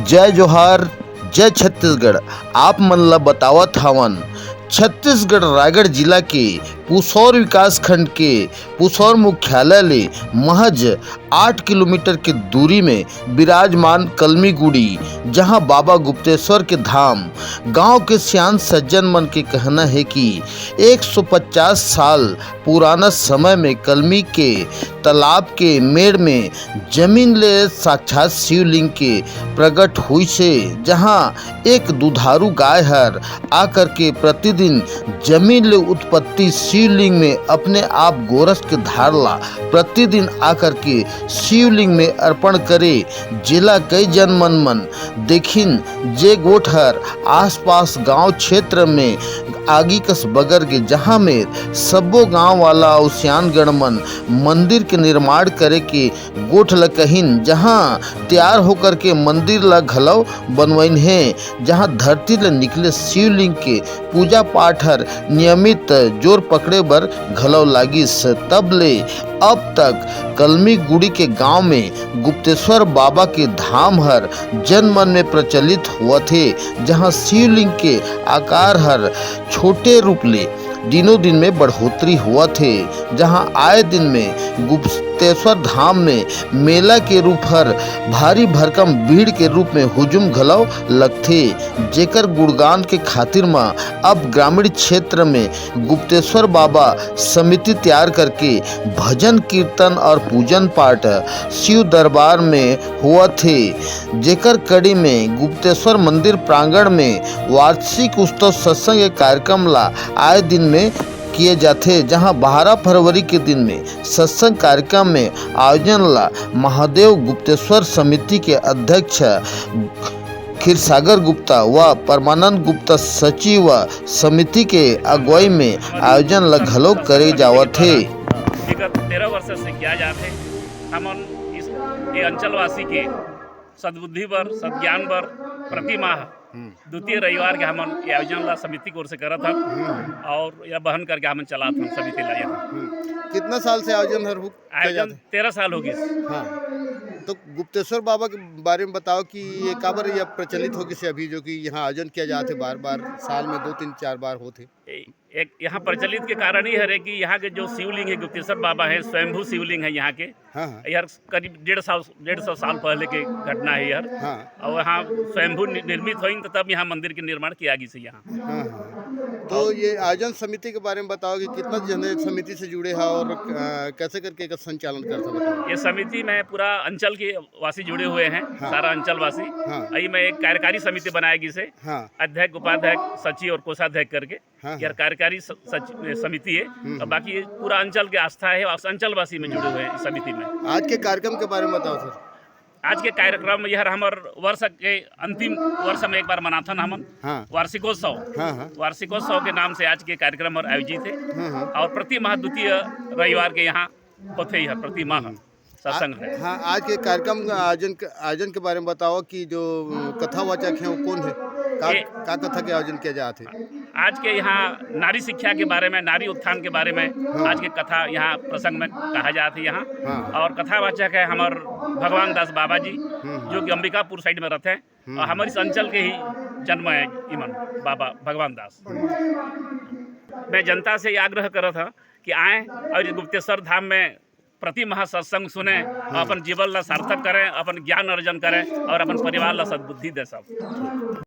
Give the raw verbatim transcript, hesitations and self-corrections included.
जय जोहार, जय छत्तीसगढ़। आप मन ला बतावत हवन, छत्तीसगढ़ रायगढ़ जिला के पुसौर विकास खंड के पुसौर मुख्यालय ले महज आठ किलोमीटर के दूरी में विराजमान कलमीगुड़ी, जहां बाबा गुप्तेश्वर के धाम। गांव के सियान सज्जन मन के कहना है कि एक सौ पचास साल पुराना समय में कलमी के तालाब के मेड़ में जमीन ले साक्षात शिवलिंग के प्रगट हुई से, जहां एक दुधारू गाय हर आकर के प्रतिदिन जमीन ले उत्पत्ति शिवलिंग में अपने आप गोरस के धार ला प्रतिदिन आकर के शिवलिंग में अर्पण करे, जेला कई जन मन मन देखिन, जे गोठ हर आसपास गांव क्षेत्र में आगी कस बगर गे, जहां में सब्बो गांव वाला अउ सियानगढ़ मन मंदिर के निर्माण करे के गोठ ल कहिन, जहां तैयार होकर के मंदिर ल घलव बनवाइन हे, जहां धरती ले निकले शिवलिंग के पूजा पाठ हर नियमित जोर पकड़े बर घलव लागिस। तब ले अब तक कलमी गुड़ी के गांव में गुप्तेश्वर बाबा के धाम हर जन मन में प्रचलित होवत हे, जहां शिवलिंग के आकार हर छोटे रूप ले दिनों दिन में बढ़ोतरी होवत हे, जहां आए दिन में गुप्तेश्वर धाम में मेला के रूप हर भारी भरकम भीड़ के रूप में हुजूम घलव लगथे, जेकर गुणगान के खातिर म अब ग्रामीण क्षेत्र में गुप्तेश्वर बाबा समिति तैयार करके भजन कीर्तन और पूजन पाठ शिव दरबार में होवत हे, जेकर कड़ी में गुप्तेश्वर मंदिर प्रांगण में वार्षिक उत्सव सत्संग के कार्यक्रम ला आए दिन में किए जाथे, जहां बारह फरवरी के दिन में सत्संग कार्यक्रम में आयोजन ला महादेव गुप्तेश्वर समिति के अध्यक्ष क्षीरसागर गुप्ता व परमानंद गुप्ता सचिव व समिति के अगुवाई में आयोजन ला घलो करे जावत हे। विगत तेरह वर्ष से किया जात हे। हमन इस, ये अंचलवासी के सद्बुद्धि बर, सद्ज्ञान बर प्रति माह हम्म। द्वितीय रविवार के हमन ये आयोजन ला समिति की ओर से करत हन हम्म। और यह बहन करके हमन चलात हन समिति ला यहाँ। हम्म। कितना साल से आयोजन हर हो-, किया आयोजन जात हे? तेरह साल हो गिस। हाँ, तो गुप्तेश्वर बाबा के बारे में बताओ कि ये काबर यह प्रचलित हो गिस हे अभी, जो कि यहाँ आयोजन किया जात हे बार बार, साल में दो तीन चार बार होत हे। ए-, एक यहाँ प्रचलित के कारण ही हरे कि यहाँ के जो शिवलिंग है, गुप्तेश्वर बाबा है, स्वयंभू शिवलिंग है यहाँ के। हाँ, हाँ। यार करीब डेढ़ सौ, डेढ़ सौ साल पहले के घटना है यार। हाँ। और यहाँ स्वयंभू नि-, निर्मित होइन, तो तब यहाँ मंदिर के निर्माण किया गिस हे यहाँ। हाँ, हाँ। तो ये आयोजन समिति के बारे में बताओ कि कितना जने समिति से जुड़े हैं और, अ, कैसे करके एकर संचालन करत हे, बताओ। ये समिति में पूरा अंचल के वासी जुड़े हुए हैं, हाँ। सारा अंचल वासी। हाँ। यही में एक कार्यकारी समिति बनाया गिस हे, हाँ। अध्यक्ष, उपाध्यक्ष, सचिव और कोषाध्यक्ष करके। हाँ, यार हाँ। कार्यकारी स-, सच-, समिति है। हम्म, और हम्म। बाकी ये पूरा अंचल के आस्था है और अंचलवासी में जुड़े हुए हैं इस समिति में। आज के कार्यक्रम के बारे में बताओ सर। आज के कार्यक्रम यार हमर वर्ष के अंतिम वर्ष में एक बार मनाथन हमन। हाँ। वार्षिकोत्सव। हाँ, हाँ। वार्षिकोत्सव के नाम से आज के कार्यक्रम और आयोजित है। हाँ, हाँ। और प्रति माह द्वितीय रविवार के यहाँ होथे यह प्रति माह हम्म। सत्संग आ-, है। हाँ, आज के कार्यक्रम का आयोजन क-, आयोजन के बारे में बताओ कि जो, अ, कथावाचक हैं वो कौन है? का, ये का कथा के आयोजन किया जात हे? आज के यहाँ नारी शिक्षा के बारे में, नारी उत्थान के बारे में हाँ। आज के कथा यहाँ प्रसंग में कहा जात हे यहाँ। हाँ। और कथावाचक है हमर भगवान दास बाबा जी, हम्म। जो कि अंबिकापुर side में रहते हैं हम्म। और हमारे इस अंचल के ही जन्म है इमन बाबा भगवान दास। हम्म। मैं जनता से ये आग्रह करत हूँ कि आए और इस गुप्तेश्वर धाम में प्रति माह सत्संग सुने, हाँ। अपन जीवन ला सार्थक करें, अपन ज्ञान अर्जन करें और अपन परिवार ला सद्बुद्धि दे सब।